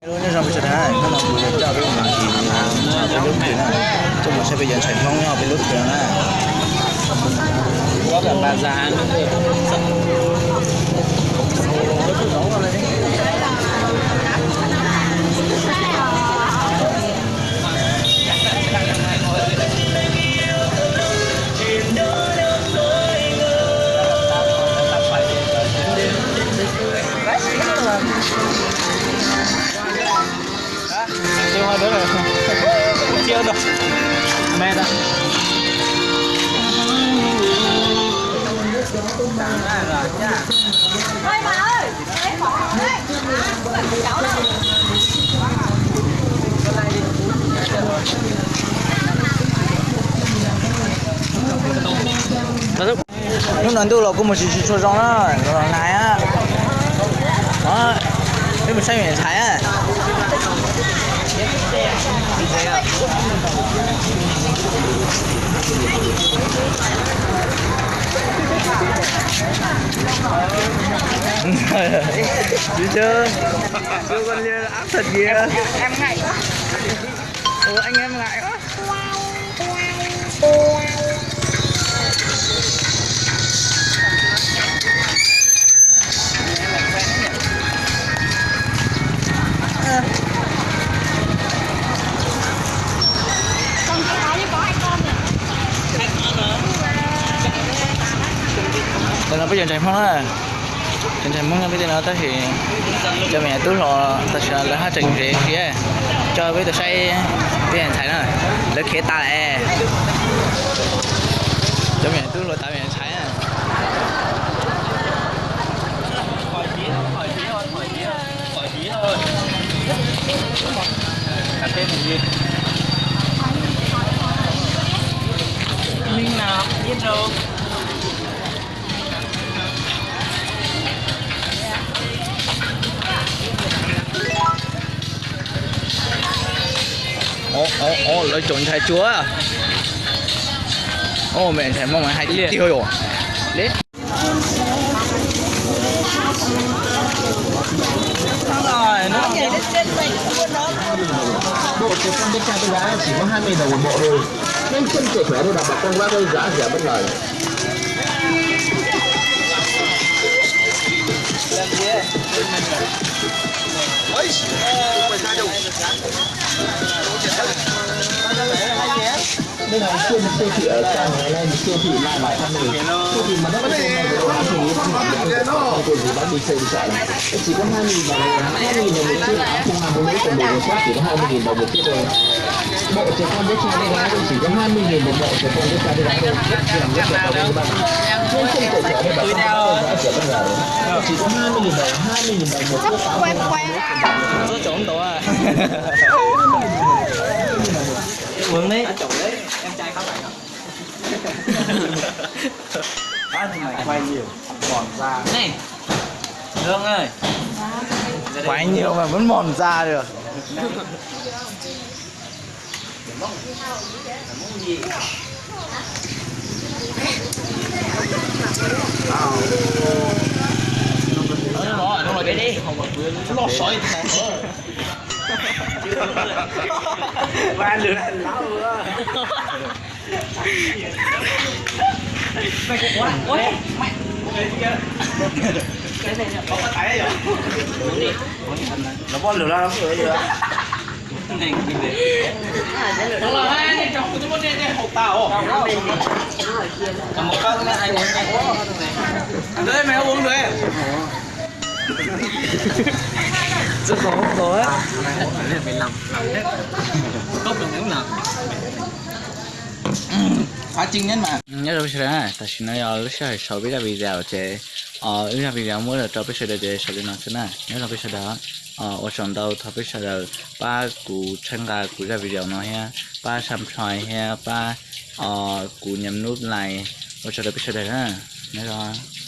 Lub nyob zoo peb sawv daws, hnub no kuv yuav coj peb mus ntawm peb lub twg na, coj mus saib peb cov ntxhais Hmoob nyob peb lub twg na. Hnub no ntuj los kuj mus tsis tsis tshua zoo na, los nag na. Peb mus saib me ntxhais na. Chứ chứ, chứ con Liên áp thật kìa. Em ngại. Ủa anh em ngại quá. Ntawm no peb cov ntxhais Hmoob na, cov ntxhais Hmoob nyob peb tej no tab sis cov me nyuam tub hluas tam sim no lawv haj tseem ze thiab, coj peb tuaj saib peb ntxhais na, lawv khiav tas lawm. Cov me nyuam tub hluas tas me nyuam ntxhais na. Ov, ov, ov, lawv caum ntxhais tsuag. Ov, me ntxhais Hmoob mas hais tiag tiag yom. Bộ trẻ con bé trai bé gái chỉ có hai mươi đồng một bộ thôi. Nên trông trẻ khỏe thôi, đảm bảo con gái có giá rẻ bất ngờ. Bên này siêu thị ở Cang, ngày nay thì siêu thị lại là hai mươi. Siêu thị mà nó có siêu thị bán hàng thì bán hàng thì bán đi xe đi chợ này. Chỉ có hai mươi đồng, hai mươi đồng một chiếc áo không làm với mấy quần đồ Việt Nam chỉ có hai mươi nghìn đồng một chiếc thôi. Bộ trẻ con bé trai bé gái cũng chỉ có hai mươi nghìn một bộ trẻ con bé trai bé gái thôi. Chị làm rất là cảm ơn các bạn. Nên không cởi mở đây, bạn không có giá rẻ bất ngờ. Chỉ có hai mươi nghìn đồng, hai mươi nghìn đồng một chiếc áo không làm với mấy quần đồ Việt Nam. Uống đấy. Ác thì mày quay nhiều, mỏm ra. Này, Hương ơi. Quay nhiều mà vẫn mỏm ra được. Lo sói. Ba lượt anh láo luôn á. Ua, ua, mẹ. Nó bóp lượt đó, nó lượt đó. Trong lòng hai, trong cái lốt đen đen hộp tao. Còn một con nữa, anh, anh, anh. Anh tới mày không uống được em? Rất khó, khó ấy. Cốc đồng đúng là. Khóa trinh nhất mà. Nyob zoo peb sawv daws na, tam sim no yog lub sij hawm sau peb zaj video ces, wb zaj video muab los rau peb sawv daws ces sau li no xwb na. Nyob zoo peb sawv daws, ua tsaug ntau thov peb sawv daws pab kuv txhawb nqa kuv zaj video no thiab pab subscribe thiab pab kuv nias nub like, ua tsaug rau peb sawv daws na. Nyob zoo.